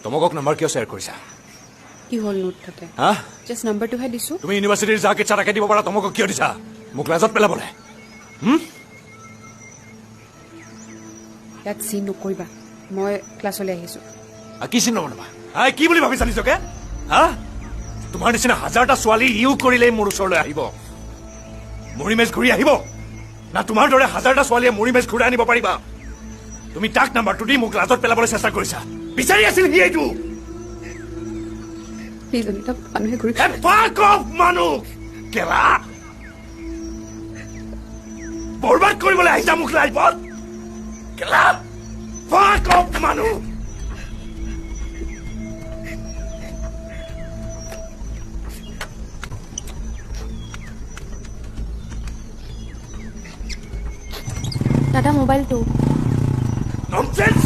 তমকক number কিয় share কৰিছা? কি হ'ল নোট তাতে? হা, জাষ্ট নম্বৰটোহে দিছোঁ। তুমি ইউনিভাৰ্চিটিৰ যাক ইচ্ছা তাকে দিব পাৰা, তমকক কিয় দিছা? মোক লাজত পেলাবলৈ? ইয়াত চিন নকৰিবা, মই ক্লাছলৈ আহিছোঁ। কি চিন নবনাবা? হা, কি বুলি ভাবিছা নিজকে? হা, তোমাৰ নিচিনা হাজাৰটা ছোৱালী ইউ কৰিলেই মোৰ ওচৰলৈ আহিব, মোৰ ইমেজ ঘূৰি আহিব না? তোমাৰ দৰে হাজাৰটা ছোৱালীয়ে মোৰ ইমেজ ঘূৰাই আনিব পাৰিবা? তুমি তাক নাম্বাৰটো দি মোক লাজত পেলাবলৈ চেষ্টা কৰিছা। বিচাৰি আছিল সি এইটো। প্লিজ অনিতা, মানুহে ঘূৰি মানুহ কেলা বৰবাদ কৰিবলৈ আহিছা মোক লাইফত। কেলা ফাক অফ মানুহ। দাদা মোবাইলটো। ননসেন্স।